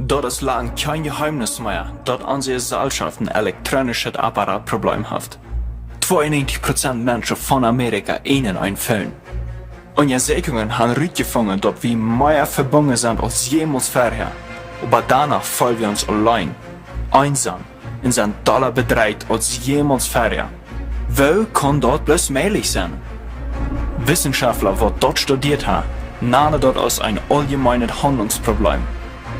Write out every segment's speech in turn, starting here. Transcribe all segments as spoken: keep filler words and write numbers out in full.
Daut es lang kjeen Jeheemnis mea, daut onse Jeselschoft een elektronischet Apparatproblem haft. Tweeunnegentig Prozent Menschen von Amerika ieejnen een Phone. Unjasäkjungen haben rutjefungen, daut wie mea vebungen sent aus jemols verhäa. Oba doano feelen wie ons auleen, eensom un sent dolla bedreit aus jemols verhäa. Woo kaun daut bloos mäajlich sennen? Wissenschaftler, waut daut studieet haben, nanen daut aus een auljemeenet Haundlungsproblem.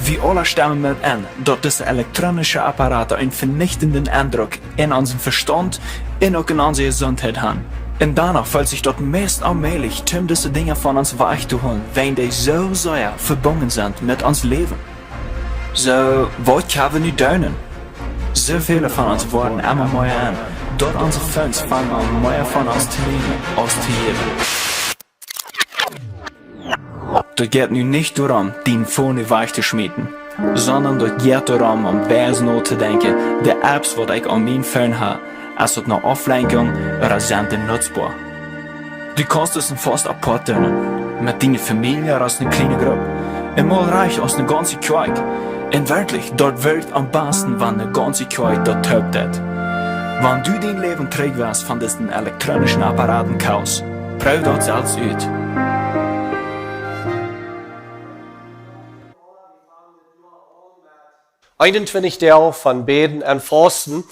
Wie aula stemen met en, daut dise elektronische Apparaten eenen venichtenden Endruck en onsen Vestaunt un uk en onse Jesuntheit haben. Un doano felt sikj daut meist onmäajlich, om dise Dinja von ons wajch to hoolen, wiels dee soo sea vebungen sent met ons Läwen. Soo, waut kjenn wie nu doonen? Soo väle von ons woaren emma mea en, daut onse Phones fangen aun mea von ons to nämen aus to jäwen. Daut jeit nu nich doaromm, dien Phone wajch to schmieten, sonda daut jeit doaromm, om bie notodenkjen, de Apps, waut ekj aun mien Phone hab, es daut ne Auflenkjunk ooda sent dee nutzboa? Du kaust disen Faust apoat doonen, met diene Famielje ooda aus ne kjliene Grupp, un mol rajcht aus ne gaunze Kjoakj. Un werkjlich, daut woat aum basten, wan ne gaunze Kjoakj daut toop deit. Wan du dien Läwen trigj west von disen elektronischen Apparaten kaust, proow daut selfst ut. Eenuntwintich Doag von Bäden un Fausten.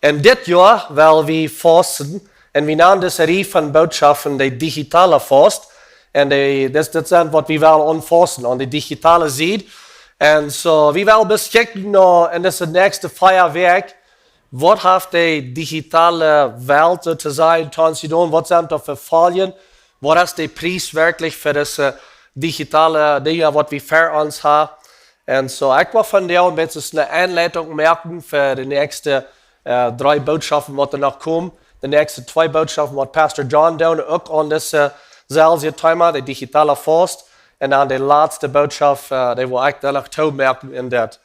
Un dit Joa well wie fausten. Un wie nanen dise Rieej von Bootschoften de digitale Faust. Un de, dit, dit sent waut wie wellen aunfausten, aun de digitale Sied. Un soo, wie wellen beskjikjen no en dise näakjste vea Wäakj, waut haft de digitale Welt soo to sajen, to ons jedonen, waut sent doa fa Foljen, waut es de Pries werkjlich fa dise digitale Dinja, waut wie ver ons haben. Un soo, ekj well vondoag een bät eene Enleitunk moaken fa de näakjste, äh, dree Bootschoften, waut doa noch komen. De näakjste twee Bootschoften, waut Pastor John deit, uk aun dise selwje Thema, de digitale Faust. Un dan de latste Bootschoft, äh, dee well ekj dan noch toomoaken en dit.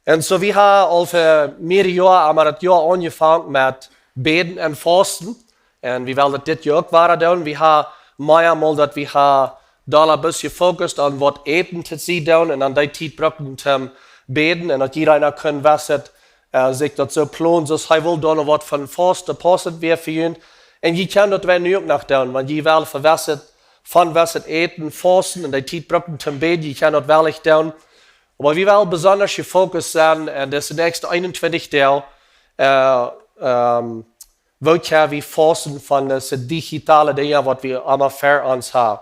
Un soo, wie haben aul fa mearere Joaren, aul daut Joa aunjefongen met Bäden un Fausten. Un wie wellen daut dit Joa uk wada doonen. Wie haben meamol daut wie haben dolla bloos jefokust aun waut Äten to sennen doonen un dan dee Tiet brucken toom bäden. Un daut jieda eena kunn wesset, äh, sikj daut soo plonen, soo aus hee well doonen, waut fa Fausten passent wia fa junt. Un jie kjennen daut wan nu uk noch doonen, wan jie wellen fa wesset, von wesset Äten fausten un dee Tiet brucken toom bäden, jie kjennen daut werkjlich doonen. Oba wie wellen besonda jefokust sennen en dise näakjste eenuntwintich Doag, äh, ähm, woo kjenn wie fausten von dise digitale Dinja, waut wie emma ver ons haben.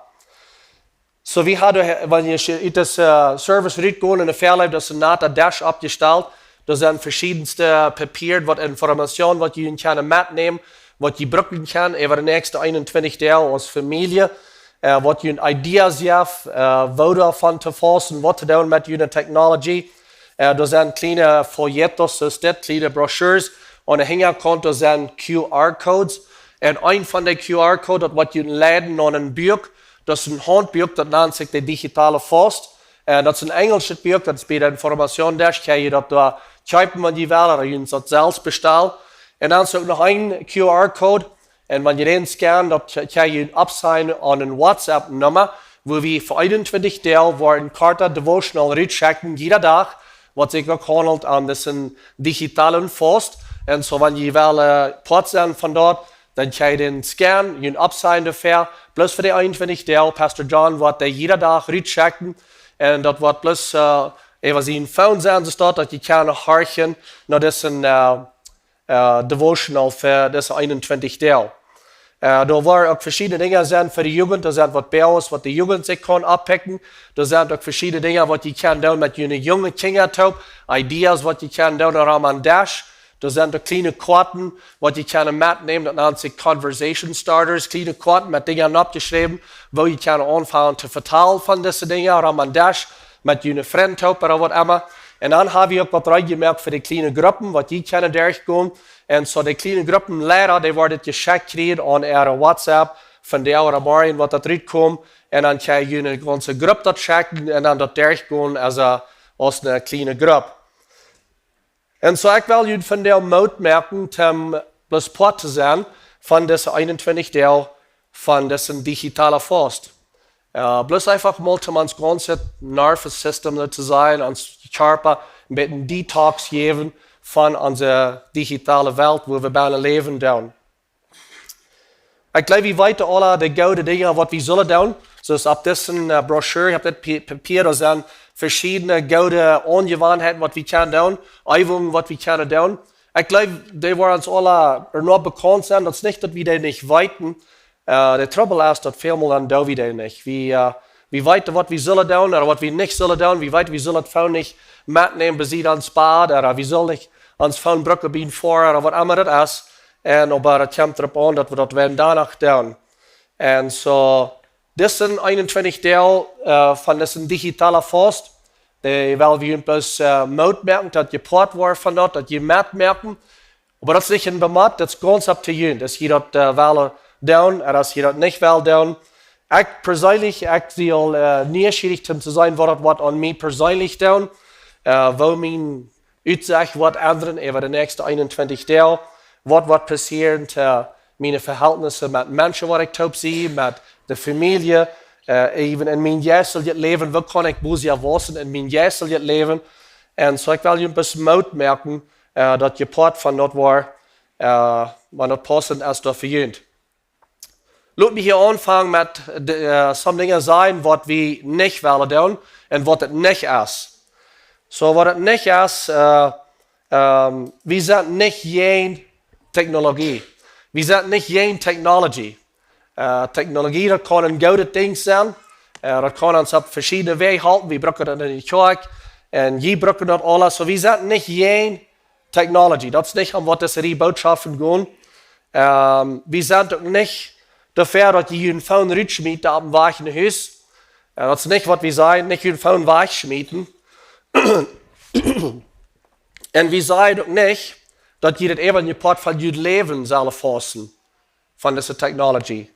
Soo, wie haben, wan jie ut dise, äh, Service rutgonen, en de Väaleef, daut es een nata Desch oppjestalt. Doa sent veschiedenste Papieren, waut Information, waut jie kjennen metnämen, waut jie brucken kjennen äwa de näakjste eenuntwintich Doag aus Famielje. Äh, waut june Ideas jeft, äh, woo doavon to fausten, waut to doonen met june Technology. Äh, doa sent kjliene Folletos, soo aus dit, kjliene Broschüren. Aun de Hinjakaunt, doa sent Q R Codes. Un een von de Q R Code, daut woat junt leiden no een Buak. Daut es een Haundbuak, daut nant sikj de digitale Faust. Äh, daut es een enjelschet Buak, daut es bie de Information Desch, kjenn jie daut doa kjeepen, wan jie wellen, ooda jie kjennen daut selfst bestalen. Un dan es uk noch een Q R Code, un wan jie dän scannen, daut kj-, kjenn jie oppseenen aun eene WhatsApp-Numma, wua wie fa eenuntwintich Doag woaren korte Devotional rutschekjen, jieda Dach, waut sikj uk haundelt aun dise digitale Faust. Un soo, wan jie wellen, äh, Poat sennen von daut, dan kjenn jie dän scannen, junt oppseenen doafäa, bloos fa de eenuntwintich Doag, Pastor John woat dee jieda Dach rutschekjen, un daut woat bloos, äh, äwa sien Phone sennen, soo daut, daut jie kjennen horchen no dise, äh, äh, Devotional fa dise eenuntwintich Doag. Äh, doa woaren uk veschiedne Dinja sennen fa de Jugend, doa sent waut Bibels, waut de Jugend sikj kaun oppikjen. Doa sent uk veschiedne Dinja, waut jie kjennen doonen met june junge Kjinja toop, Ideas, waut jie kjennen doonen aun een Desch. Doa sent uk kjliene Koaten, waut jie kjennen metnämen, daut nant sikj Conversation Starters, kjliene Koaten met Dinja oppjeschräwen, woo jie kjennen aunfangen to vetalen von dise Dinja aun een Desch, met june Frind toop ooda waut emma. Un dan hab wie uk waut reed jemoakt fa de kjliene Gruppen, waut jie kjennen derchgonen. Un soo de kjliene Gruppenleida, dee woaren daut jeschekjt kjrieen aun äare WhatsApp, vondoag ooda morjen woat daut rutkomen. Un dan kjenn jie ne gaunze Grupp daut schekjen un dan daut derchgonen aus, äh, aus ne kjliene Grupp. Un soo, ekj well junt vondoag Moot moaken, toom bloos Poat to sennen von dise eenuntwintich Doag von dise digitale Faust. Äh, bloos eefach mol toom ons gaunzet nervous system, soo to sajen, ons Kjarpa een bät Detox jäwen von onse digitale Welt, wua wie bennen läwen doonen. Ekj jleew, wie weeten aula de goode Dinja, waut wie sellen doonen. Soo aus opp dise, äh, Broschüre, jie haben dit Pi-, Papia, doa sent veschiedne goode Aunjewanheiten, waut wie kjennen doonen, Eewungen, waut wie kjennen doonen. Ekj jleew, dee woaren ons aula noch bekaunt sennen. Daut es nich, daut wie dee nich weeten. Äh, de Trubbel es, daut välmol dan doo wie dee nich. Wie, äh, wie weeten, waut wie sellen doonen ooda waut wie nich sellen doonen. Wie weeten, wie sellen daut Phone nich metnämen besied ons Bad ooda wie sellen nich ons Phone brucken biem Foaren ooda waut emma daut es. Un oba daut kjemt doaropp aun, daut wie daut woaren doano doonen. Un soo, dise eenuntwintich Doag, äh, von dise digitale Fast, dee well wie junt bloos, äh, Moot moaken, daut jie Poat woaren von daut, daut jie metmoaken. Oba daut es nich een Bemott, daut es gaunz up to junt. Aus jie daut, äh, wellen doonen, ooda aus jie daut nich wellen doonen. Ekj perseenlich, ekj sie aul, äh, nieschierich om to seenen, waut daut woat aun mie perseenlich doonen, äh, woo mien Utsecht woat endren äwa de näakjste eenuntwintich Doag, waut woat passieren to miene Verhältnisse met Menschen, waut ekj toop sie, met de Famielje, äh, äwen en mien jeistlichet Läwen, woo kaun ekj bosja wausen en mien jeistlichet Läwen. Un soo ekj well junt bloos Moot moaken, äh, daut jie Poat von daut woaren, äh, wan daut paussent es doa fa junt. Lot mie hia aunfangen met de, äh, some Dinja sajen, waut wie nich wellen doonen un waut daut nich es. Soo, waut daut nich es, äh, ähm, wie sent nich jäajen Technologie. Wie sent nich jäajen technology. Äh, Technologie, daut kaun een goodet Dinkj sennen. Äh, daut kaun ons opp veschiedne Wäaj halpen. Wie brucken daut en de Kjoakj. Un jie brucken daut aules. Soo, wie sent nich jäajen technology. Daut es nich om waut dise Rieej Bootschoften gonen. Ähm, wie sent uk nich doafäa, daut jie jun Phone rutschmieten opp dän Wajch no Hus. Äh, daut es nich, waut wie sajen, nich jun Phone wajchschmieten. Un wie sajen uk nich, daut jie daut äwent Poat von jun Läwen sellen fausten von dise technology.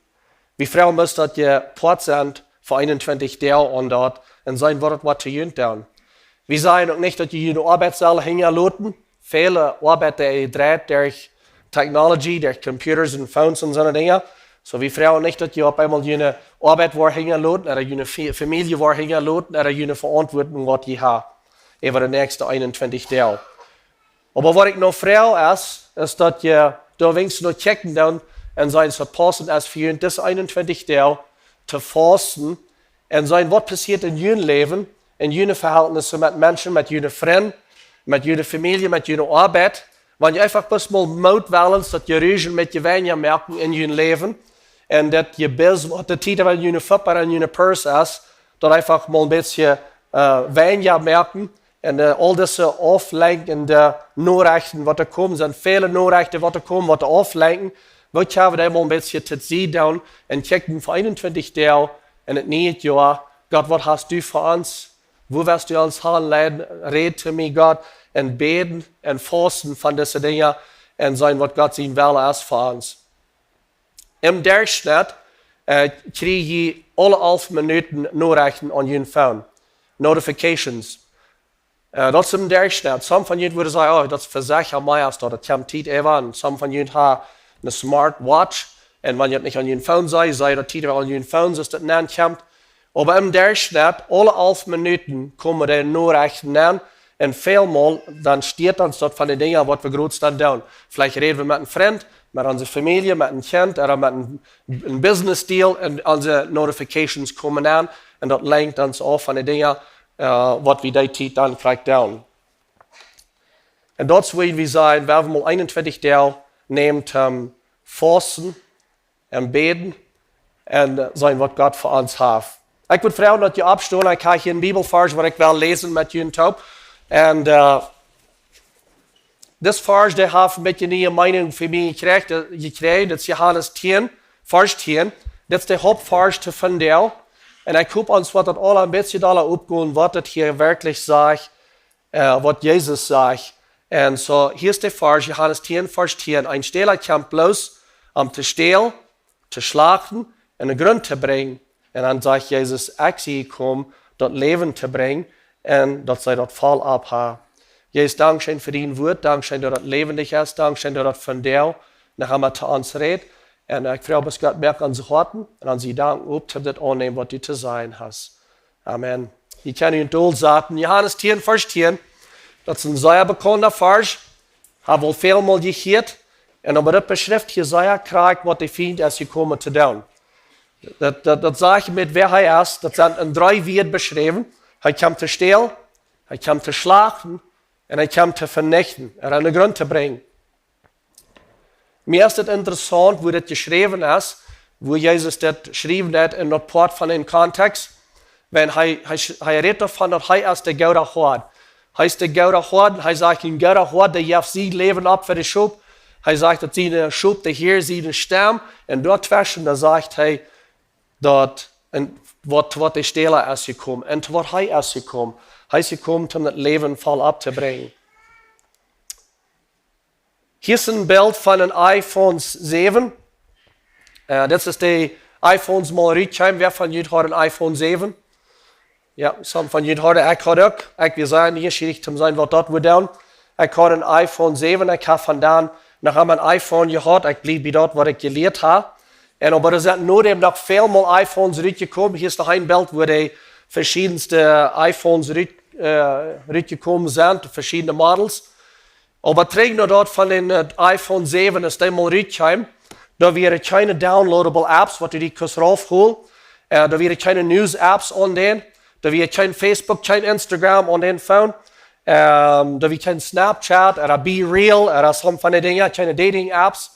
Wie froagen bloos, daut jie Poat sent fa eenuntwintich Doag aun daut un seenen, waut daut woat to junt doonen. Wie sajen uk nich, daut jie june Oabeit sellen hinjaloten. Väle Oabeit, dee dreit derch technology, derch computers un phones un soone Dinja. Soo, wie froagen nich, daut jie opp eemol june Oabeit woaren hinjaloten, ooda june Fa-, Famielje woaren hinjaloten, ooda june Veauntwuatunk, waut jie haben äwa de näakjste eenuntwintich Doag. Oba waut ekj nu froag es, es daut jie doa weens no kjikjen doonen un seenen, soo paussent es fa junt dise eenuntwintich Doag to fausten un seenen, waut passieet en jun Läwen, en june Verhältnisse met Menschen, met june Frind, met june Famielje, met june Oabeit. Wan jie eefach bloos mol Moot wellen, daut jie Rusen met jeweenja moaken en jun Läwen. Un daut jie bloos, waut de Tiet, wan june Fupp en june purse es, daut eefach mol een bät, äh, weenja moaken. Un, äh, aul dise auflenkjende Norechten, waut doa komen, sent väle Norechten, waut doa komen, waut auflenkjen. Woo kjenn wie daut mol een bät to Sied doonen un kjikjen fa eenuntwintich Doag en daut niee Joa. Gott, waut hast du fa ons? Woo woascht du ons hanleiden? Räd to mie, Gott. Un bäden un fausten von dise Dinja un seenen, waut Gott sien Wellen es fa ons. Em Derchschnitt, äh, kjrie jie aule alf Minuten Norechten aun jun Phone. Notifications. Äh, daut es em Derchschnitt. Some von junt wudden sajen, oh, daut es veleicht mea aus daut. Daut kjemt Tiet äwa. Un some von junt haben eene Smartwatch. Un wan jie daut nich aun jun Phone seenen, seenen daut Tiet äwa aun jun Phone, soo aus daut nenkjemt. Oba em Derchschnitt, aule alf Minuten komen de Norechten aun. Un välmol, dan stieet ons daut von de Dinja, waut wie groots dan doonen. Veleicht räden wie met een Frint, met onse Famielje, met een Kjint, ooda met een, een Business Deal, un onse Notifications komen aun, un daut lenkjt ons auf von de Dinja, äh, waut wie dee Tiet dan krakjt doonen. Un daut es, woo wie sajen, wie haben mol eenuntwintich Doag nämen toom fausten un bäden un, äh, seenen, waut Gott fa ons haft. Ekj wudd froagen, daut jie oppstonen. Ekj hab hia een Bibelvers, waut ekj well läsen met junt toop. Un, äh, dis Vers, dee haft een bät eene niee Meenunk fa mie jekjräajen, jekjräajen. Daut es Johanes tieen, Vers tieen. Daut es de Hauptvers to vondoag. Un ekj hop, ons woat daut aula een bät dolla oppgonen, waut daut hia werkjlich sajcht, äh, waut Jesus sajcht. Un soo, hia es de Vers, Johanes tieen, Vers tieen. Een Stäla kjemt bloos om to stälen, to schlachten un en Grunt to brinjen. Un dan sajcht Jesus, ekj sie jekomen, daut Läwen to brinjen un daut see daut voll haben. Jesus, dankscheen fa dien Wort, dankscheen, daut daut läwendich es, dankscheen, daut daut vondoag noch emol to ons rät. Un ekj froag bloos Gott, moak onse Hoaten un onse Jedanken op, daut dit aunnämen, waut du to sajen hast. Amen. Jie kjennen junt dol saten. Johanes tieen, Varsch tieen. Daut es een sea bekaunda Varsch. Hab woll väl mol jehieet. Un oba daut beschrift hia sea krakjt, waut de Fient es jekomen to doonen. Daut, daut, daut sajcht met wäa hee es. Daut sent en dree Wieed beschräwen. Hee kjemt to stälen, hee kjemt to schlachten un hee kjemt to venichten, ea aun de Grunt to brinjen. Mie es daut interessaunt, woo daut jeschräwen es, woo Jesus daut schriewen deed en daut Poat von dän Kontext. Wan hee, hee, hee rät doavon, daut hee es de goode Hoad. Hee es de goode Hoad, un hee sajcht, een gooda Hoad, dee jeft sien Läwen opp fa de Schop. Hee sajcht, daut siene Schop dee hieren siene Stemm. Un doatweschen, doa sajcht hee, daut, un waut, waut de Stäla es jekomen, un waut hee es jekomen. Hee es jekomen, om daut Läwen voll opptobrinjen. Hia es een Bilt von een iPhone säwen. Äh, dit es de iPhones mol rutkjeemen. Wäa von junt haud een iPhone säwen? Jo, some von junt hauden, ekj haud uk. Ekj wia sea nieschierich om to seenen, waut daut wudd doonen. Ekj haud een iPhone säwen, ekj hab von dan noch emma een iPhone jehaut. Ekj bliew bie daut, waut ekj jelieet hab. Un oba doa sent no däm noch väl mol iPhones rutjekomen. Hia es noch een Bilt, woo de veschiedenste iPhones rut, äh, rutjekomen sent, veschiedne Models. Oba trigj no daut von dän, äh, iPhone säwen, aus dee mol rutkjeem, doa wieren kjeene downloadable Apps, waut du die kust raufholen. Äh, doa wieren kjeene News-Apps aun dän. Doa wia kjeen Facebook, kjeen Instagram aun dän Phone. Ähm, doa wia kjeen Snapchat, ooda BeReal, ooda some von de Dinja, kjeene Dating-Apps.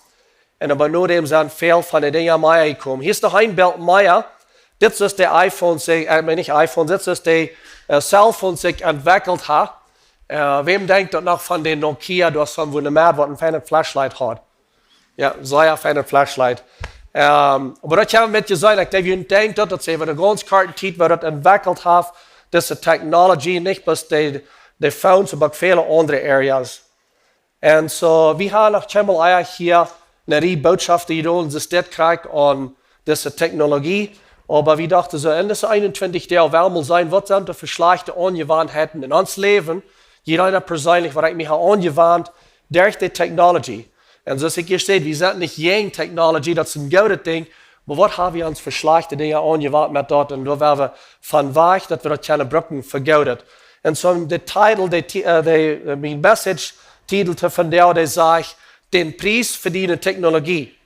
Un oba no däm sent väl von de Dinja mea jekomen. Hia es noch een Bilt mea. Dit es de iPhone, saj, äh, nich iPhone, dit es de, äh, Cellphone sikj entwekjelt haft. Äh, wäm denkjt daut noch von dän Nokia, daut es von woo ne Maun, waut een feinet Flashlight haud? Jo, sea feinet Flashlight. Ähm, oba daut hab wie met jeseenen, ekj jleew, jie denkjen daut, daut see äwa de gaunz korte Tiet, woo daut entwekjelt haft, dise Technology, nich bloos de, de Phones, oba uk väle aundre Areas. Un soo, wie haben noch kjeenmol ea hia ne Rieej Bootschoften jedonen, daut dit krakjt aun dise Technologie. Oba wie dochten soo, en dise eenuntwintich Doag well wie mol seenen, waut sent de schlajchte Aunjewanheiten en ons Läwen, jieda perseenlich, waut ekj mie hab aunjewant, derch de Technology. Un soo aus ekj hia saj, wie sent nich jäajen Technology, daut es een goodet Dinkj, oba waut hab wie ons fa schlajchte Dinja aunjewant met daut? Un doa woa wie von wajch, daut wie daut kjennen brucken fa goodet. Un soo de Titel, de, Ti- äh, de, äh, mien Message-Titel to vondoag, dee sajcht, dän Pries fa diene Technologie.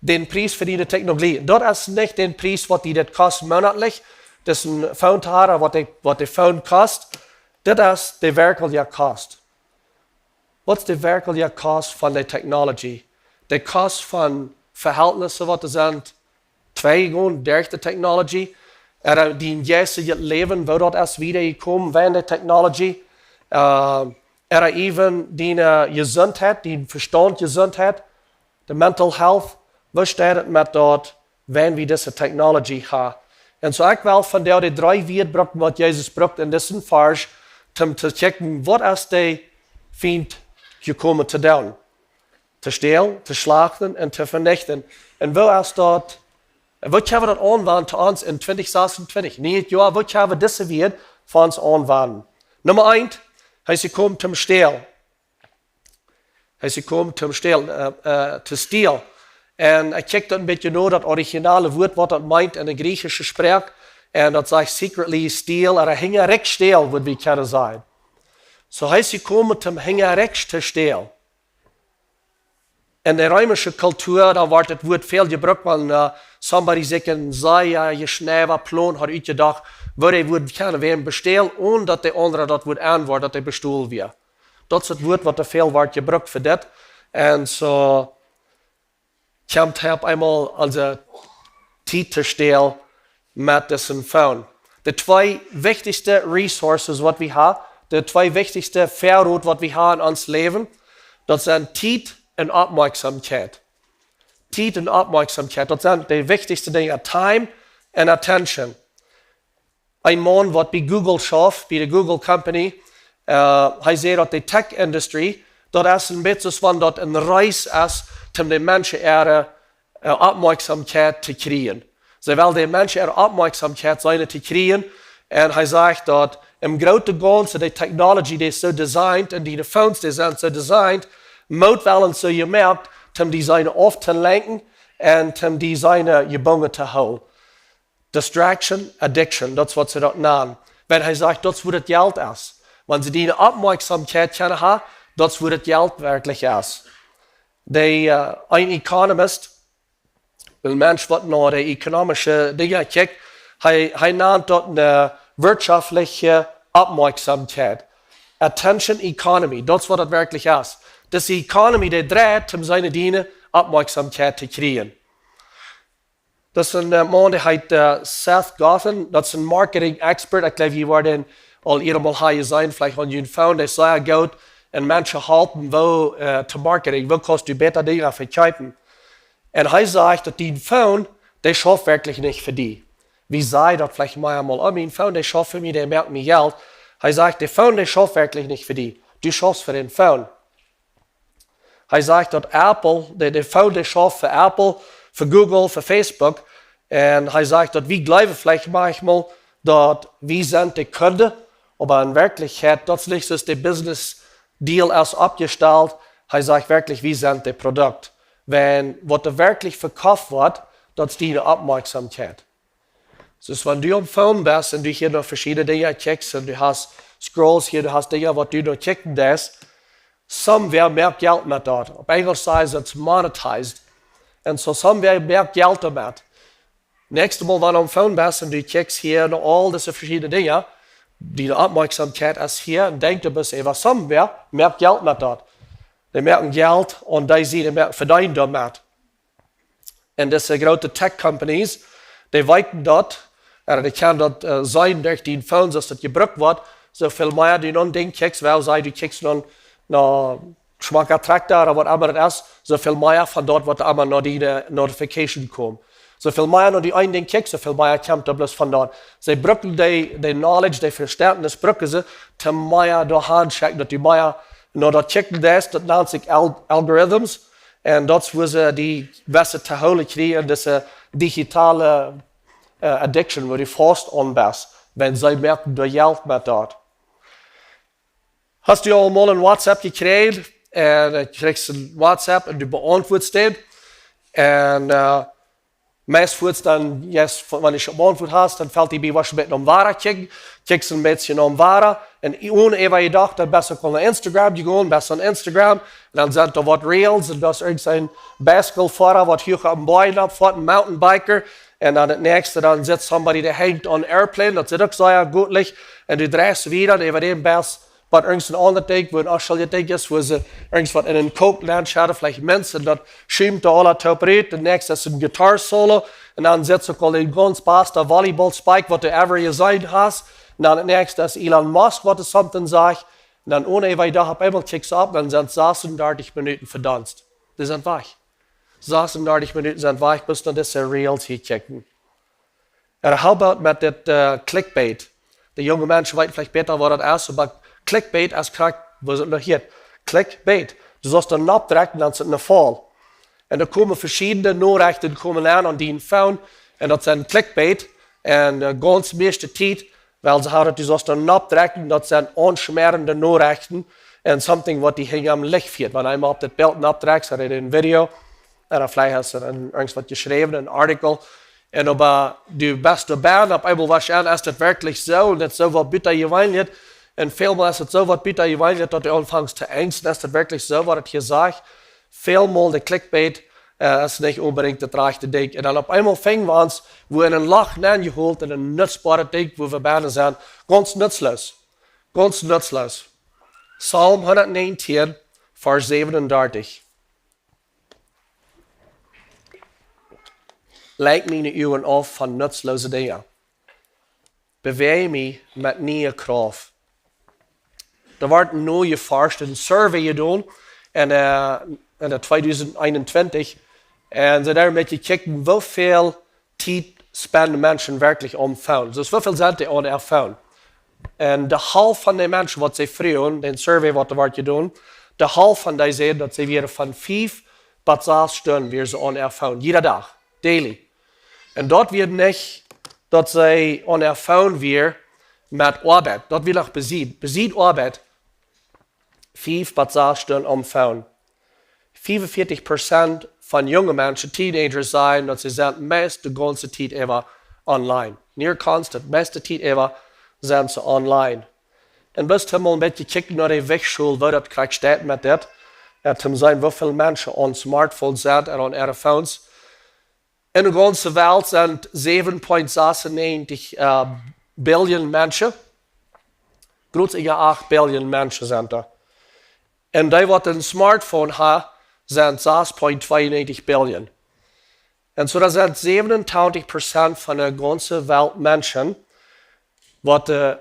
Dän Pries fa diene Technologie. Daut es nich dän Pries, waut die daut kost monatlich, daut es een Phone to haben, waut de, waut de Phone kost. Daut es de werkjliche Kost. Waut es de werkjliche Kost von de Technology? De Kost von Vehältnissen, waut doa sent, tweigone derch de Technology. Ooda dien jeistlichet Läwen, woo daut es wieda jekomen wäajen de Technology. Äh, ooda even diene Jesuntheit, dien Vestaunt Jesuntheit, de mental health, woo steit et met daut, wan wie dise Technology haben? Un soo ekj well vondoag de dree Wieed brucken, waut Jesus brukt en disen Varsch, om to kjikjen, waut es de Fient jekomen to doonen? To stälen, to schlachten un to venichten. Un woo es daut, un woo kjenn wie daut aunwenjen to ons en twintich sasuntwintich? Nieet Joa, woo kjenn wie dise Wieed fa ons aunwenjen? Numma eent, hee es jekomen toom stälen. Hee es jekomen toom stälen, äh, äh, to steal. Un ekj kjikj daut een bät no, daut originale Wuat, waut daut meent en de griechische Sproak. Un daut sajcht secretly steal, ooda hinjarick stälen, wudd wie kjennen sajen. Soo, hee es jekomen toom hinjarick to stälen. En de reemische Kultua, doa wort daut Wuat väl jebrukt, wan, äh, somebody sikj een sea jeschnäwda Plon haud utjedocht, woo hee wudd kjennen wäm bestälen, onen daut de aundra daut wudd enwoaren, daut hee bestolen wia. Daut es daut Wuat, waut doa väl wort jebrukt fa dit. Un soo kjemt hee opp eemol aun de Tiet to stälen met disen Phone. De twee wichtichste resources, waut wie haben, de twee wichtichste Väarot, waut wie haben en ons Läwen, daut sent Tiet un Oppmoakjsomkjeit. Tiet un Oppmoakjsomkjeit, daut sent de wichtichste Dinja, time and attention. Een Maun, waut bie Google schauft, bie de Google Company, äh, hee säd, daut de Tech Industry, daut es een bät soo aus wan daut een Rees es, om de Menschen äare, äh, Oppmoakjsomkjeit to kjrieen. See wellen de Menschen äare Oppmoakjsomkjeit seenen to kjrieen. Un hee sajcht, daut em grooten Gaunzen de Technology, dee es soo designed, un dee Phones, dee sent soo designed, mott woll soo jemoakt, om die seenen auftolenkjen. un toom die siene Jebungen to hoolen. Distraction, addiction, daut es waut see daut nanen. Wan hee sajcht, daut es wua daut Jelt es. Wan see diene Oppmoakjsomkjeit kjennen haben, daut es wua daut Jelt werkjlich es. De, äh, een Economist, een Mensch waut no de ekonomische Dinja kjikjt, hee, hee nant daut eene wirtschaftliche Oppmoakjsomkjeit. Attention economy, daut es waut daut werkjlich es. Daut es de economy, dee dreit, om siene diene Oppmoakjsomkjeit to kjrieen. Daut es een, äh, Maun, dee heet, äh, Seth Godin. Daut es een marketing expert. Ekj jleew, jie woaren am aul eenjemol haben jeseenen, veleicht aun june phone. Dee es sea goot un Menschen halpen, woo, äh, to marketing, woo kaust du bäta Dinja vekjeepen. Un hee sajcht, daut dien phone, dee schauft werkjlich nich fa die. Wie sajen daut veleicht mau emol, oh, mien phone, dee schauft fa mie, dee moakt mie Jelt. Hee sajcht, de phone, dee schauft werkjlich nich fa die. Du schaufst fa dän phone. Hee sajcht, daut Apple, de, de phone, dee schauft fa Apple, fa Google, fa Facebook. Un hee sajcht, daut wie jleewen veleicht mau emol, daut wie sent de Kunde, oba en Werkjlichkjeit, daut es nich soo aus de business deal es oppjestalt. Hee sajcht werkjlich, wie sent de Produkt. Wan waut doa werkjlich vekoft woat, daut es diene Oppmoakjsomkjeit. Soo, wan du aum phone best un du hia no veschiedne Dinja kjikjst un du hast scrolls hia, du hast Dinja waut du no kjikjen deist, somewhere moakt Jelt met daut. Opp Enjlisch sajen see, it's monetized. Un soo somewhere moakt Jelt doamet. Näakjstet Mol, wan du aum phone best un du kjikjst hia no aul dise veschiedne Dinja, diene Oppmoakjsomkjeit es hia un denkjst, du best ewa somewhere, moakt Jelt met daut. Dee moaken Jelt un dee seenen, dee moaken, vedeenen doamet. Un dise groote tech companies, dee weeten daut, äh, dee kjennen daut, äh, seenen derch dien phone, soo aus daut jebrukt woat, soo väl mea du no een Dinkj kjikjst, well, saj, du kjikjst no, no schmocka Trakta ooda waut emma daut es, soo väl mea von daut woat emma no diene notification komen. Soo väl mea no dee een Dinkj kjikjst, soo väl mea kjemt doa bloos von daut. See brucken dee, dee knowledge, dee Vestentnis brucken see, toom mea doahan schekjen, daut du mea no daut kjikjen deist, daut nant sikj al-, algorithms. Un daut es wua see die best to hoolen kjrieen, dise digitale, äh, addiction, wua du faust aun best, wan see moaken doa Jelt met daut. Hast du aul mol een WhatsApp jekjräajen? Un, äh, du kjrichst een WhatsApp un du beauntwuatst dän. Un, äh, meist fuaz dan, yes, wan du beauntwuat hast, dan felt die bie waut een bät om wada kjikjen. Kjikjst een bät om wada. Un onen äwa jedocht, dan best du aul no Instagram jegonen, best aun Instagram. Un dan sent doa waut Reels un doa es irjent een Bicycle Foara waut huach opp een Boajch oppfoat, een Mountainbiker. Un dan daut näakjste, dan sitt somebody, dee henjt aun een airplane, daut sitt uk sea goot Licht. Un du dreist wieda un äwa däm best waut irjent een aundret Dinkj, wua een onschuljet Dinkj es, wua see irjent waut en een Coke nenschedden, veleicht Mints, un daut schiemt doa aula toop rut. Daut näakjste es een guitar solo, un dan sitt see aul een gaunz basta Volleyball Spike, waut du ever jeseenen hast. Un dan daut näakjste es Elon Musk, waut doa something sajcht. Un dan onen äwa jedocht, opp eemol kjikjst du opp, dan sent sasuntachentich Minuten vedonst. Dee sent wajch. Sasuntachentich Minuten sent wajch, bloos no dise Reels hia kjikjen. Un how about met dit, äh, clickbait? De junge Menschen weeten veleicht bäta waut daut es, oba clickbait es krakjt, woo see daut noch hieet. Clickbait. Du saust doa nopp drekjen, dan es et een Faul. Un doa komen veschiedne Norechten komen aun, aun dien phone. Un daut sent clickbait. Un, äh, gaunz mieeschte Tiet, well, see haben daut, du saust doa nopp drekjen, daut sent aunschmäarende Norechten. Un something waut die hinjam Licht fieet. Wan eemol opp daut Bilt nopp drekjst ooda een Video, ooda veleicht hast du een, irjent waut jeschräwen, een Artikel. Un oba du best doabie, opp eemol woascht du aun, es daut werkjlich soo? Un daut es soo waut butajeweenlichet. Un välmol es et soo waut butajeweenlichet, daut du aunfangst to enjsten, es daut werkjlich soo waut et hia sajcht? Välmol de clickbait, äh, es nich onbedinjt daut rajchte Dinkj. Un dan opp eemol finjen wie ons, wua en een Loch nenjeholt, en een nutzboaret Dinkj, wua wie bennen sent, gaunz nutzloos. Gaunz nutzloos. Psalm hundatnäajentieen, Varsch säwenundartich. Lenkj miene Uagen auf von nutzlose Dinja. Bewäaj mie met niee Krauft. Doa wort nu jeforscht, een Survey jedonen en, äh, en de tweedusent eenuntwintich. Un see doa met jekjikjt, woo väl Tiet spenden Menschen werkjlich aum phone. Soo, woo väl sent dee aun äa phone? Un de Halft von de Menschen, waut see fruagen, dän Survey waut doa wort jedonen, de Halft von dee säden, daut see wieren von fief bat sas Stunden wieren see aun äa phone. Jieda Dach. Daily. Un daut wia nich, daut see aun äa phone wieren met Oabeit. Daut wia noch besied. Besied Oabeit. Fief bat sas Stunden aum phone. Fiefunvieetich Prozent von junge Menschen, Teenagers sennen, daut see sent meist de gaunze Tiet äwa online. Near constant, meiste Tiet äwa sent see online. Un bloos mol een bät kjikjen no de Wajchschool, woo daut krakjt steit met dit. Jo, om seenen, woo väl Menschen aun Smartphones sent un aun äare Phones. Enne gaunze Welt sent säwen Punkt sasunnäajentich, äh, Billion Menschen. Groot, jo, acht Billion Menschen sent doa. Un dee, waut een Smartphone haben, sent sas Punkt tweeunnäajentich Billion. Un soo, daut sent säwenuntachentich Prozent von de gaunze Welt Menschen, waut, äh,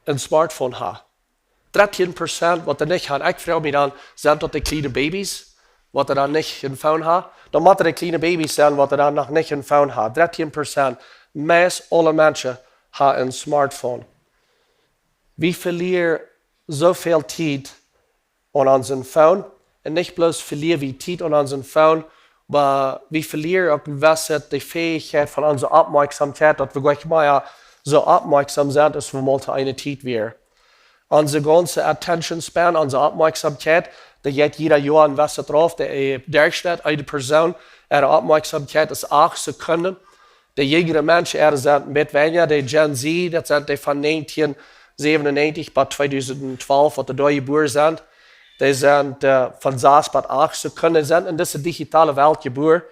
een Smartphone haben. Dartieen Prozent, waut doa nich haben. Ekj froag mie dan, sent daut de kjliene Babys, waut doa dan nich een Phone haben? Dan motten de kjliene Babys sennen, waut doa dan noch nich een Phone haben. Dartieen Prozent, meist aule Menschen haben een Smartphone. Wie velieren soo väl Tiet aun onsen Phone. Un nich bloos velieren wie Tiet aun onsen Phone, oba wie velieren uk een bät de Fäichkjeit von onse Oppmoakjsomkjeit, daut wie nich mea soo oppmoakjsom sent, aus wie mol to eene Tiet wieren. Onse gaunze attention span, onse Oppmoakjsomkjeit, dee jeit jieda Joa een bät drauf, de, äh, Derchschnitt, eene Persoon, äare Oppmoakjsomkjeit es acht Sekunden. De jinjre Menschen, äare sent een bät weinja, de Gen Z, daut sent dee von näajentieen säwenunnäajentich bat tweedusent twalf, waut doa jebuaren sent. Dee sent, äh, von sas bat acht Sekunden, sent en dise digitale Welt jebuaren.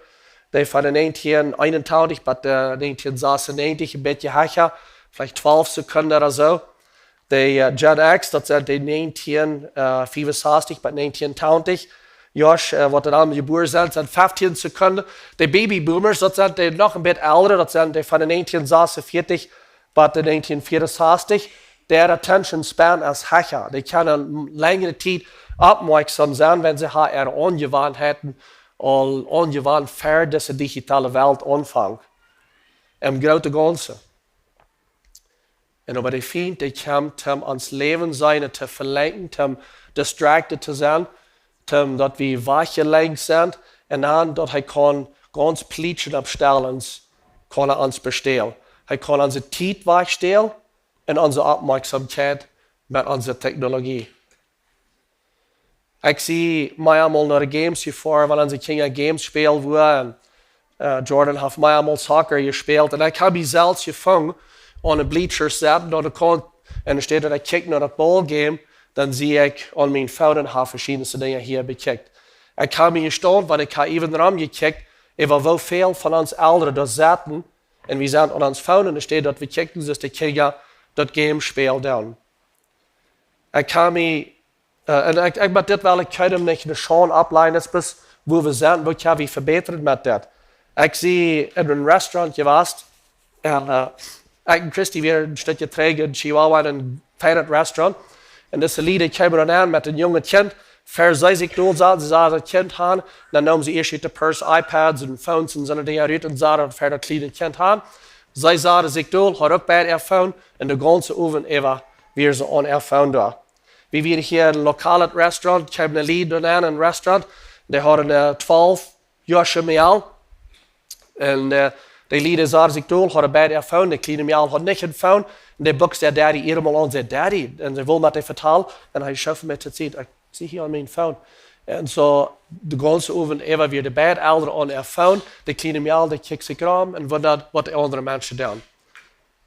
Dee von de näajentieen eenuntachentich bat, äh, näajentieen sasunnäajentich, een bät hecha, veleicht twalf Sekunden ooda soo. De, äh, Gen X, daut sent de näajentieen, äh, fiewensastich bat näajentieen tachentich. Joa, äh, waut doa dan jebuaren sent, sent feftieen Sekunden. De Babyboomers, daut sent de noch een bät elre, daut sent de von de näajentieen sasunveatich bat de näajentieen fiewensastich. Dee attention span es hecha. Dee kjennen längre Tiet oppmoakjsom sennen, wan see äare Aunjewanheiten aul aunjewant ver dise digitale Welt aunfangen. Em grooten gaunzen. Un oba de Fient, dee kjemt om ons Läwen sennen to velenkjen, om distracted to sennen, om daut wie wajchjelenkjt sent, un dan daut hee kaun gaunz plietschen opp Städen, kaun hee ons bestälen. Hee kaun onse Tiet wajchstälen un onse Oppmoakjsomkjeit met onse Technologie. Ekj sie meamol no de Games jefoaren, wan onse Kjinja Games spälen wullen. Un, äh, Jordan haft meamol Soccer jespält. Un ekj hab mie selfst jefungen aun de Bleachers sitten, aun de Kaunt. Un enne Städ daut ekj kjikj no daut Ballgame, dan sie ekj aun mien Phone un hab veschiedne Dinja hia bekjikjt. Ekj hab mie jestaunt, wan ekj hab äwen romjekjikjt, äwa woo väl von ons Elren doa sitten. Un wie sent aun ons Phone enne Städ daut wie kjikjen, soo aus de Kjinja daut Game spälen doonen. Ekj hab mie, äh, un ekj, ekj, met dit well ekj kjeenem nich de Schaund oppläajen, daut es bloos woo wie sent, waut hab wie vebätat met dit. Ekj sie en een Restaurant jewast, un, äh, ekj un Christy wieren een Stekj trigj en Chihuahua en een feinet Restaurant. Un dise Lied kjeemen dan aun met een junget Kjint, ver see sikj dol saten, see saten daut Kjint aun, dan neemen see ieescht ut de Purse iPads un Phones un soone Dinja rut un saten daut ver daut kjliene Kjint aun. See saten sikj dol, haud uk beid äa Phone, un de gaunze Owent äwa wieren see aun äa Phone doa. Wie wieren hia en een lokalet Restaurant, ekj hab een Lied doa aun een Restaurant, dee hauden, äh, twalf Joa Mejal. Un, äh, de Lied saten sikj dol, hauden beid äa Phone, de kjliene Mejal haud nich een Phone, un dee buxt äa Daddy eenmol aun, säd: "Daddy", un see wull met dee vetalen, un hee schuft met de Tiet: "Ekj sie hia aun mien Phone." Un soo, de gaunze Owent äwa wieren de beid Elren aun äa Phone, de kjliene Mejal, dee kjikjt sikj rom un wundat, waut de aundre Menschen doonen.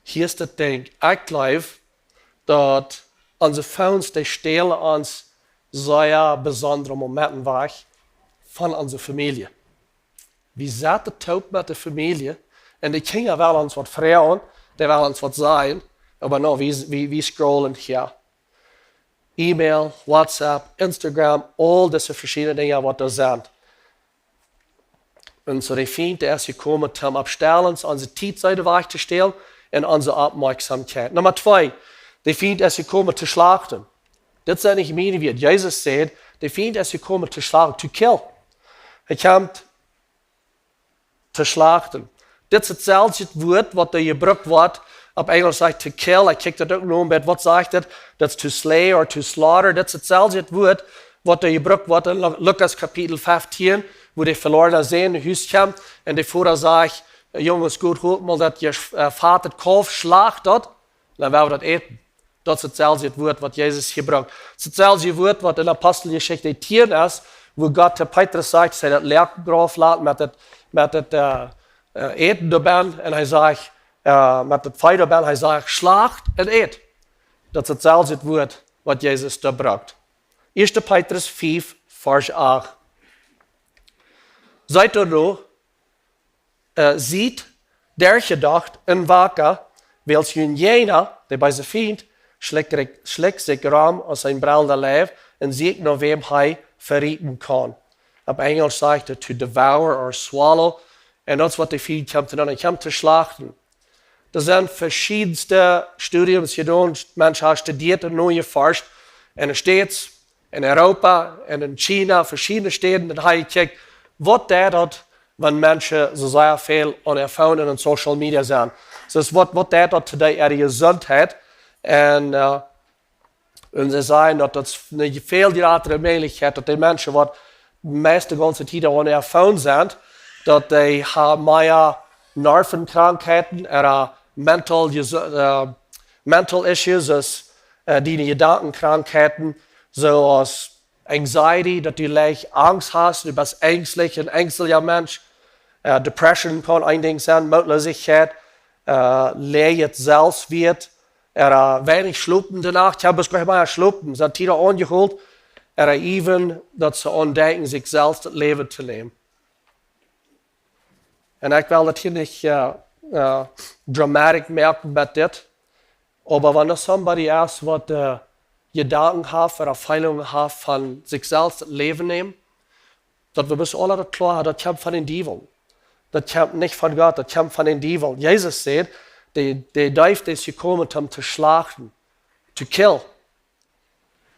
Hia es daut Dinkj, ekj jleew, daut onse Phones, dee stälen ons sea besondre Momenten wajch von onse Famielje. Wie sitten toop met de Famielje un de Kjinja wellen ons waut froagen, dee wellen ons waut sajen, oba nä, wie, wie, wie scrollen hia. E-Mail, WhatsApp, Instagram, aul dise veschiedne Dinja, waut doa sent. Un soo de Fient, dee es jekomen, om opp Städen onse Tiet wajch to stälen un onse Oppmoakjsomkjeit. Numma twee, de Fient es jekomen to schlachten. Dit sent nich miene Wieed. Jesus säd, de Fient es jekomen to schlachten, to kill. Hee kjemt to schlachten. Dit es daut selwje Wuat, waut doa jebrukt woat. Opp Enjlisch sajcht to kill. Ekj kjikj daut uk no, oba waut sajcht daut? Daut es to slay or to slaughter. Dit es daut selwje Wuat, waut doa jebrukt woat en Lu-, Lukas Kapitel feftieen, wua de velorne Sän no Hus kjemt un de Voda sajcht: "Junges, got, holt mol daut, äh, fatet Kaulf, schlacht daut, dan woa wie daut äten." Daut es daut selwje Wuat, waut Jesus hia brukt. Daut es daut selwje Wuat, waut en Aposteljeschicht tieen es, wua Gott to Petrus sajcht, daut hee daut Loaken drauf lat met daut, met daut, äh, äh, Äten doabennen, un hee sajcht, äh, met daut Fee doabennen, hee sajcht: "Schlacht un ät." Daut es daut selwje Wuat, waut Jesus doa brukt. Ieeschte Petrus fiew, Varsch acht. Siet doano, äh, siet derchjedocht un waka, wiels jun Jäajna, de beese Fient, schlikjt, schlikjt sikj rom aus een brellenda Leiw un sieekjt no wäm hee verieten kaun. Opp Enjelsch sajcht et to devour or swallow. Un daut es waut de Fient kjemt to doonen, hee kjemt to schlachten. Doa sent veschiedenste Studien jedonen. Menschen haben studieet un nojeforscht. En de States, en Europa un en China, veschiedne Städen, daut hee kjikjt, waut deit daut, wan Menschen soo sea väl aun äa Phone un aun Social Media sent. Daut es waut, waut deit daut to äare Jesuntheit. Un, äh, un see sajen daut daut es eene väl jratre Mäajlichkjeit, daut de Menschen waut meist de gaunze Tiet aun äa Phone sent, daut dee haben mea Nervenkrankheiten, ooda mental, jesu-, äh, mental issues, aus, äh, dee Jedankenkrankheiten, soo aus anxiety, daut du leicht Angst hast, du best ängstlich, een ängstlicha Mensch. Äh, Depression kaun een Dinkj sennen, Mootloosichkjeit, äh, leejet Selfstwieet, ooda weinich schlopen de Nacht, ekj hab bloos nich mea jeschlopen, sent Tieren aunjehoolt, ooda even daut see aundenkjen, sikj selfst daut Läwen to nämen. Un ekj well daut hia nich, äh, äh, dramatic moaken met dit, oba wan doa somebody es waut, äh, Jedanken haft ooda Feelungen haft von sikj selfst daut Läwen nämen, daut wie bloos aula daut kloa haben, daut kjemt von dän Diewel. Daut kjemt nich von Gott, daut kjemt von dän Diewel. Jesus säd, de, de Deef es jekomen om to schlachten, to kill.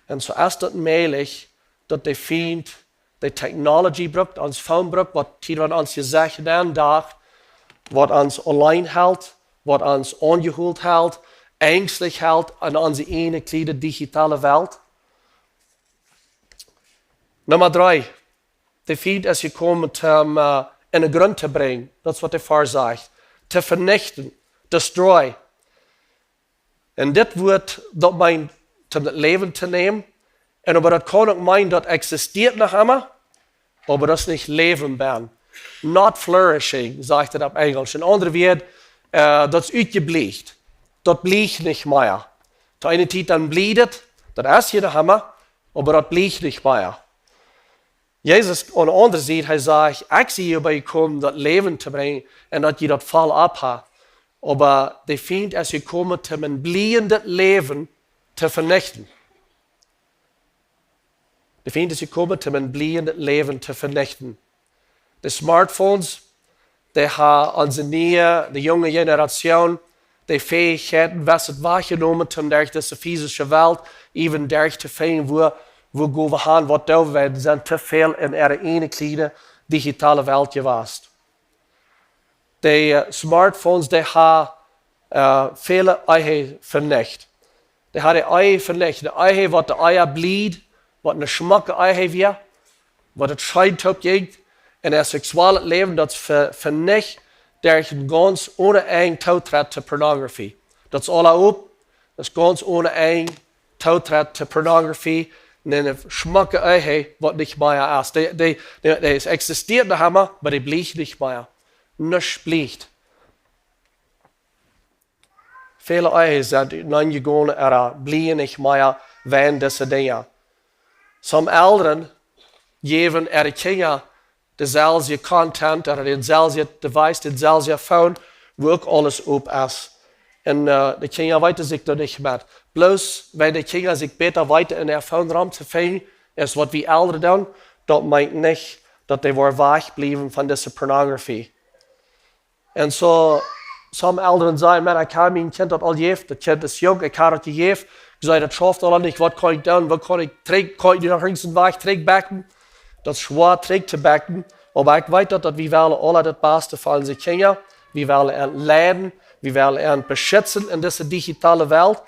Un soo es daut mäajlich, daut de Fient de technology brukt, ons Phone brukt, waut hia aun ons Jesecht nenn dacht, waut ons auleen helt, waut ons aunjehoolt helt, ängstlich helt en onse ieejne kjliene digitale Welt. Numma dree. De Fient es jekomen om, äh, en dän Grunt to brinjen. Daut es waut de Varsch sajcht. To venichten. Destroy. Un dit Wuat, daut meent, om daut Läwen to nämen. Un oba daut kaun uk meenen, daut existieet noch emma, oba daut es nich Läwen benn. Not flourishing, sajcht et opp Enjelsch. En aundre Wieed, äh, daut es utjeblieecht. Daut blieecht nich mea. To eene Tiet dan blieed et, daut es hia noch emma, oba daut blieecht nich mea. Jesus, aun de aundre Sied, hee sajcht: "Ekj sie hia jekomen, daut Läwen to brinjen un daut jie daut voll opp haben." Oba de Fient es jekomen, om een blieendet Läwen to venichten. De Fient es jekomen, om een blieendet Läwen to venichten. De Smartphones, dee haben onse niee, de junge Generation, de Fäichkjeiten, waut et wajchjenomen, om derch dise physische Welt, even derch to finjen, wua, wua go wie han, waut doo wie, dee sent to väl en äare ieejne kjliene digitale Welt jewast. De, äh, Smartphones, dee haben, äh, väle Ehen venicht. Dee haben de Ehe venicht. De Ehe, waut de Ehe blieed, waut eene schmocke Ehe wia, waut et scheen toop jinkj, un äa seksuellet Läwen, daut es ve-, venicht derch een gaunz onen Enj Tootrit to Pornografie. Daut es aula opp, daut es gaunz onen Enj Tootrit to Pornografie, un eene schmocke Ehe, waut nich mea es. Dee, dee, dee, dee es, existieet noch emma, oba dee blieecht nich mea. Nuscht blieecht. Väle Ehen sent uteneen jegonen, ooda blieejen nich mea wäajen dise Dinja. Some Elren jäwen äare Kjinja deeselwje Content, ooda dänselwjen Device, dänselwjen Phone, wua uk aules opp es. Un, äh, de Kjinja weeten sikj doa nich met. Bloos, wan de Kjinja sikj bäta weeten en äa Phone rom to finjen, es waut wie Elren doonen, daut meent nich, daut dee woaren wajchbliewen von dise Pornografie. Un soo, some Elren sajen: "Maun, ekj hab mien Kjint daut aul jejäft, daut Kjint es junk, ekj hab daut jejäft. Ekj saj, daut schauft aul nich, waut kaun ekj doonen, waut kaun ekj trigj, kaun ekj nu noch irjent een Wajch trigjbakjen?" Daut es schwoa trigjtobakjen, oba ekj weet daut, daut wie wellen aula daut Baste fa onse Kjinja, wie wellen an leiden, wie wellen an beschitzen en dise digitale Welt.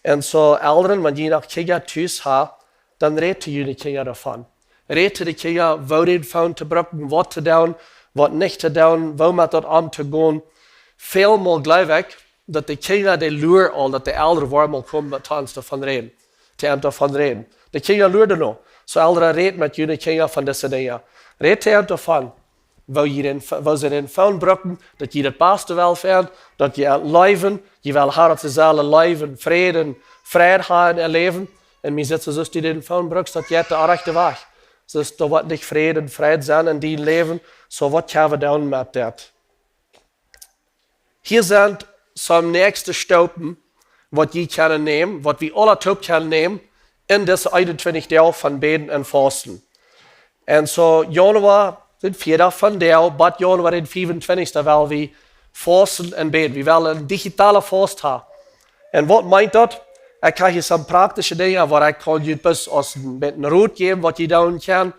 Un soo Elren, wan jie noch Kjinja tus haben, dan rät to june Kjinja doavon. Rät to de Kjinja, woo dän Phone to brucken, waut to doonen, waut nich to doonen, woo met daut omtogonen. Välmol jleew ekj, daut de Kjinja, dee luren aul, daut de Elren woaren mol komen met ons doavon räden. Dee haben doavon räden. De Kjinja luaren no. Soo Elren, rät met june Kjinja von dise Dinja. Rät dee doavon, woo jie dän, woo see dän Phone brucken, daut jie daut baste well finjen, daut jie an leewen, jie well haben, daut see sellen leewen, Fräd, Fräd haben en äa Läwen. Un mie sajcht see, soo aus du dän Phone bruckst, daut jeit de rajchte Wajch. Soo aus doa woat nich Fräd un Fräd sennen en dien Läwen, soo waut kjenn wie doonen met daut? Hia sent some näakjste Staupen, waut jie kjennen nämen, waut wie aula toop kjennen nämen, en dise eenuntwintich Doag von Bäden un Fausten. Un soo Januar dän vieeden von Doag, bat Januar dän fiefuntwintichsten, well wie fausten un bäden. Wie wellen een digitale Faust haben. Un waut meent daut? Ekj hab hia some praktische Dinja, waut ekj kaun junt bloos aus een bät Rot jäwen, waut jie doonen kjennen.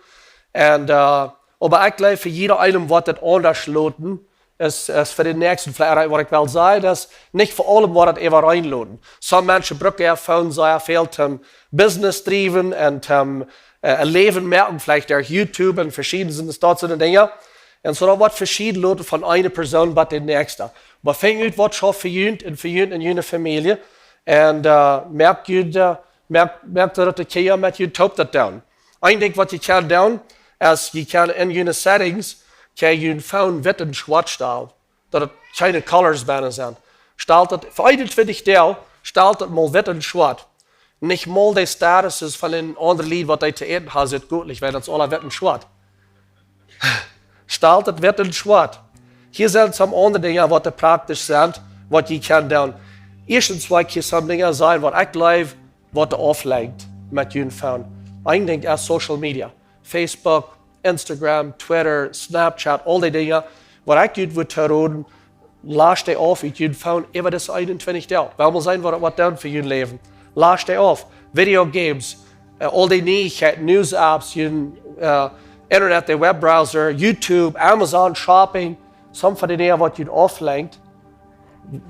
Un, äh, oba ekj jleew, fa jieda eenem woat daut aundasch loten, es, es fa dän näakjsten veleicht, waut ekj well sajen, daut es nich fa aulem woat daut äwareen loten. Some Menschen brucken äa Phone sea väl toom Business driewen un toom, äh, een Läwen moaken, veleicht derch YouTube un veschiedne, daut soone Dinja. Un soo daut woat veschieden loten von eene Persoon bat de näakjste. Oba finj ut waut schauft fa junt un fa junt un june Famielje. Un, äh, moakt junt, äh, moakt, moakt daut de Kjinja met junt toop daut doonen. Een Dinkj waut jie kjennen doonen, es jie kjennen en june Settings, kjenn jie jun Phone witt un schwoat stalen. Daut et kjeene Colors bennen sent. Stalt daut, fa eenuntwintich Doag, stalt daut mol witt un schwoat. Nich mol de Statuses von een aundret Lied, waut dee to äten haben, sitt goot, wiels daut es aula witt un schwoat. Stalt daut witt un schwoat. Hia sent some aundre Dinja, waut doa praktisch sent, waut jie kjennen doonen. Ieeschtens well ekj hia some Dinja sajen, waut ekj jleew, waut doa auflenkt met jun Phone. Een Dinkj es Social Media. Facebook, Instagram, Twitter, Snapchat, aul dee Dinja. Waut ekj junt wudd to roden, lascht dee auf ut jun Phone äwa dise eenuntwintich Doag. Well wie seenen, waut, waut doonen fa jun Läwen. Lascht dee auf. Video Games, äh, aul dee Nieichkjeiten, News Apps, jun, äh, Internet, de Webbrowser, YouTube, Amazon Shopping, some von dee Dinja, waut junt auflenkt,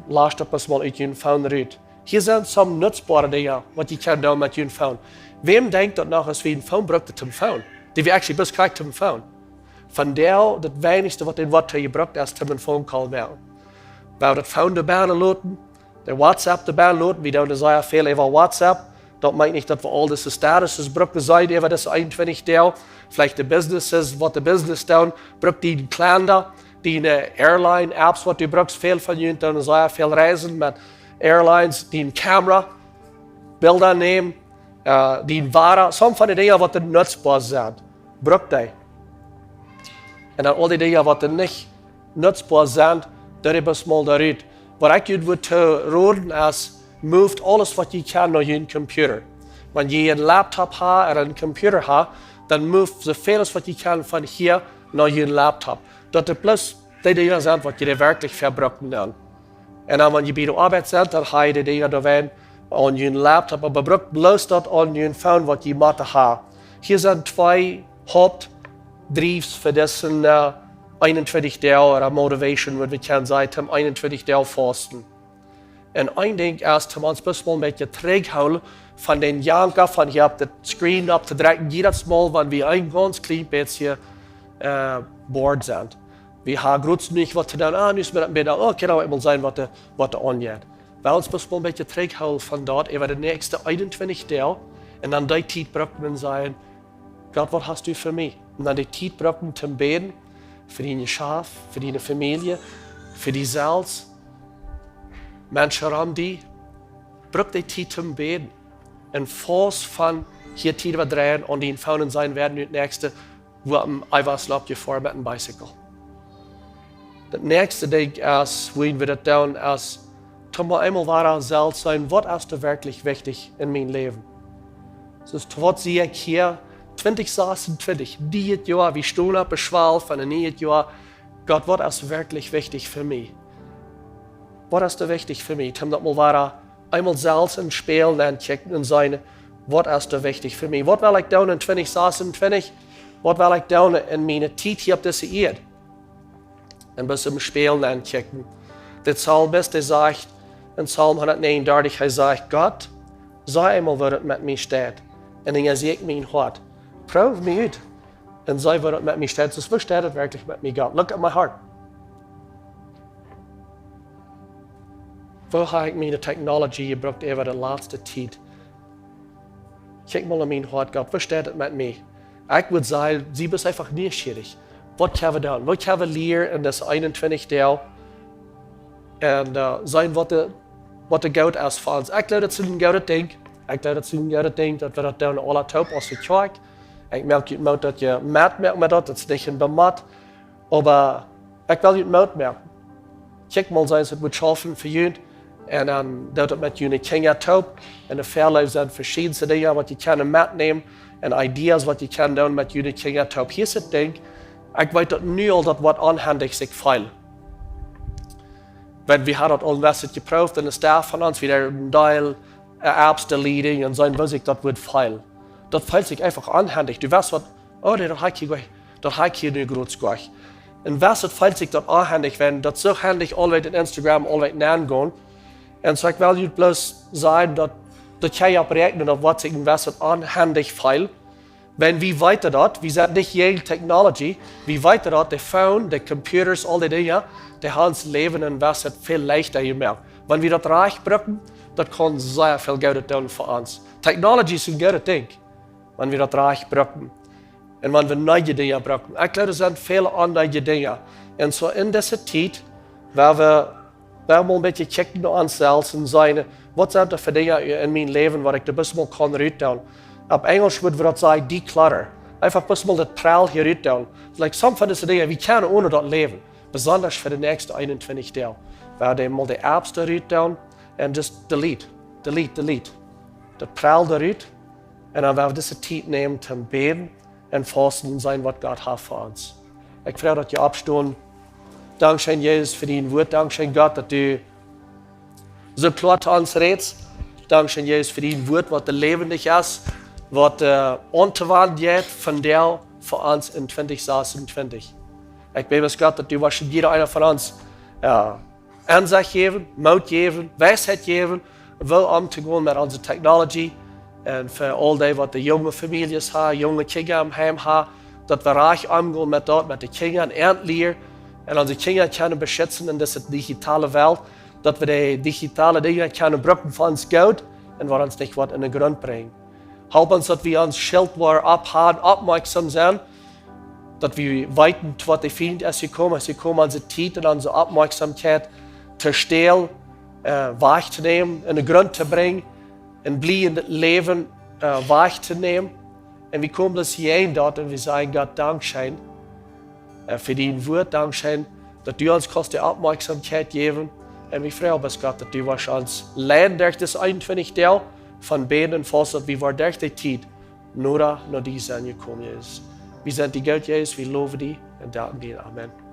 lascht daut bloos mol ut jun Phone rut. Hia sent some nutzboare Dinja, waut jie kjennen doonen met jun Phone. Wäm denkjt daut noch, aus wie een Phone bruckten toom Phone? Dee wie actually bloos krakjt toom Phone. Von doa, daut weinichste, waut dän woat jebrukt, es toom een Phone Call moaken. Wie daut Phone doa bennen loten, de WhatsApp doa bennen loten, wie doonen sea väl äwa WhatsApp. Daut meent nich, daut wie aul dise Statuses brucken sellen äwa dise eenuntwintich Doag. Veleicht de Businesses, waut de Business doonen, bruck dee Kalender, dee Airline Apps, waut du bruckst, väl von junt doonen sea väl reisen met Airlines, dee Kamera, Bilda nämen, äh, dee Wada, some von dee Dinja, waut doa nutzboa sent, bruck dee. Un dan aul dee Dinja, waut doa nich nutzboa sent, doa es mol doa rut. Waut ekj junt wudd to roden es, moved aules, waut jie kjennen, no jun Computer. Wan jie een Laptop haben ooda een Computer haben, dan moved soo väl aus waut jie kjennen von hia no jun Laptop. Daut et bloos dee Dinja sent, waut jie werkjlich fa brucken doonen. Un dan, wan jie bie de Oabeit sent, dan hab jie dee Dinja doa aun jun Laptop, oba bruck bloos daut aun jun Phone, waut jie motten haben. Hia sent twee Hauptdriefs fa dise, äh, eenuntwintich Doag, ooda Motivation, waut wie kjennen sajen, toom eenuntwintich Doag fausten. Un een Dinkj es, toom ons bloos mol een bät trigjhoolen von dän Janka von hia opp daut Screen opptodrekjen, jiedet Mol, wan wie een gaunz kjlien bät, äh, bored sent. Wie haben groots nich waut to doonen, ah, nu es mie daut een bät, oh, kjenn wie mol seenen, waut doa, waut doa aunjeit. Well ons bloos mol een bät trigjhoolen von daut, äwa de näakjste eenuntwintich Doag, un dan dee Tiet brucken un sajen, Gott, waut hast du fa mie? Un dan dee Tiet brucken toom bäden, fa diene Schaft, fa diene Famielje, fa die selfst, Menschen rom die, bruck dee Tiet toom bäden. Un faust von hia Tiet äwadreien aun dän Phone un sajen, wäa nu daut näakjste, wua am Eiwa slop jefua met een Bicycle. Daut näakjste Dinkj es, woo wie daut doonen, es, toom mol eemol wada selfst seenen, waut es werkjlich wichtich en mien Läwen? Soo aus waut sie ekj hia, twintich sasuntwintich, dit Joa, wie stonen opp de Schwal von een nieet Joa. Gott, waut es werkjlich wichtich fa mie? Waut es doa wichtich fa mie? Toom daut mol wada eemol selfst em Spieejel aunkjikjen un sajen, waut es doa wichtich fa mie? Waut well ekj doonen en twintich sasuntwintich? Waut well ekj doonen en miene Tiet hia opp dise Ieed? Un bloos em Spieejel aunkjikjen. De Psalmist, dee sajcht, en Psalm hundatnäajenundartich, hee sajcht, Gott, see eemol, woo daut met mie steit. Un dan see ekj mien Hoat. Proow mie ut. Un see, woo daut met mie steit. Soo, woo steit daut werkjlich met mie, Gott? Look at my heart. Woo hab ekj miene Technology jebrukt äwa de latste Tiet? Kjikj mol en mien Hoat, Gott, woo steit et met mie? Ekj wudd sajen, sie bloos eefach nieschierich. Waut kjenn wie doonen? Waut kjenn wie lieren en dise eenuntwintich Doag? Un äh, seenen waut de, waut de Goot es fa ons. Ekj jleew, daut es een goodet Dinkj. Ekj jleew, daut es een goodet Dinkj, daut wie daut doonen aula toop aus de Kjoakj. Ekj moak junt Moot, daut jie metmoaken met daut, daut es nich een Bemott. Oba ekj well junt Moot moaken. Kjikj mol, see es et waut schaufen fa junt. Un dan doot et met june Kjinja toop. Un de Väaleef sent veschiedne Dinja, waut jie kjennen metnämen. Un ideas, waut jie kjennen doonen met june Kjinja toop. Hia es et Dinkj. Ekj weet daut nu aul, daut woat onhendich sikj feelen. Wan wie hauden daut aul een bät jeprooft un es doa von ons wada een Deel äh, apps deleten un seenen, woo sikj daut wudd feelen. Daut feelt sikj eefach onhendich. Du weetst waut, oh, daut ha ekj hia goa-, daut ha ekj hia nu groots goa. Un weetst, daut feelt sikj daut onhendich, wan daut soo hendich aulwäajen en Instagram aulwäajen aungonen. Un soo, ekj well junt bloos sajen, daut, daut jie opp räakjnen, daut woat sikj een bät onhendich feelen. Wan wie weeten daut, wie sent nich jäajen technology, wie weeten daut, de phone, de computers, aul dee Dinja, dee haben ons Läwen een bät väl leichta jemoakt. Wan wie daut rajcht brucken, daut kaun sea väl Goodet doonen fa ons. Technology es een goodet Dinkj, wan wie daut rajcht brucken. Un wan wie neeje Dinja brucken. Ekj jleew, doa sent väl aundre Dinja. Un soo en dise Tiet, wua wie, wua wie mol een bät kjikjen no ons selfst un sajen, waut sent doa fa Dinja en mien Läwen, waut ekj doa bloos mol kaun rutdoonen. Opp Enjlisch wudd wie daut sajen, declutter. Eefach bloos mol daut Prell hia rutdoonen. Like, some von dise Dinja, wie kjennen onen daut läwen. Besonda fa de näakjste eenuntwintich Doag. Wua wie mol de apps doa rutdoonen un just delete, delete, delete. Daut Prell doa rut. Un dan wua wie dise Tiet nämen toom bäden un fausten un seenen, waut Gott haft fa ons. Ekj frei, daut jie oppstonen. Dankscheen, Jesus, fa dien Wuat. Dankscheen, Gott, daut du soo kloa to ons rätst. Dankscheen, Jesus, fa dien Wuat, waut läwendich es, waut äh, auntowanden jeit vondoag fa ons en twintich sasuntwintich. Ekj bäd, Gott, daut du woascht jieda eena von ons äh, Ensecht jäwen, Moot jäwen, Weisheit jäwen, woo omtogonen met onse technology. Un fa aul dee, waut de junge Famieljes haben, junge Kjinja em Heim haben, daut wie rajcht omgonen met daut, met de Kjinja un äant lieren. Un onse Kjinja kjennen beschitzen en dise digitale Welt, daut wie de digitale Dinja kjennen brucken fa ons Goot un waut ons nich woat en de Grunt brinjen. Help ons, daut wie ons Schilt woaren oppholen, oppmoaksom sennen, daut wie weeten, waut de Fient es jekomen, es jekomen, onse Tiet un onse Oppmoakjsomkjeit to stälen, äh, wajchtonämen, en de Grunt to brinjen, een bliejendet Läwen äh, wajchtonämen. Un wie komen bloos hia en daut un wie sajen, Gott, dankscheen äh, fa dien Wuat, dankscheen, daut du ons kaust de Oppmoakjsomkjeit jäwen. Un wie freien ons, Gott, daut du woascht ons leiden derch dise eenuntwintich Doag von bäden un fausten, daut wie woaren derch dee Tiet noda no die sennen jekomen, Jesus. Wie sent die goot, Jesus, wie lowen die un danken die. Amen.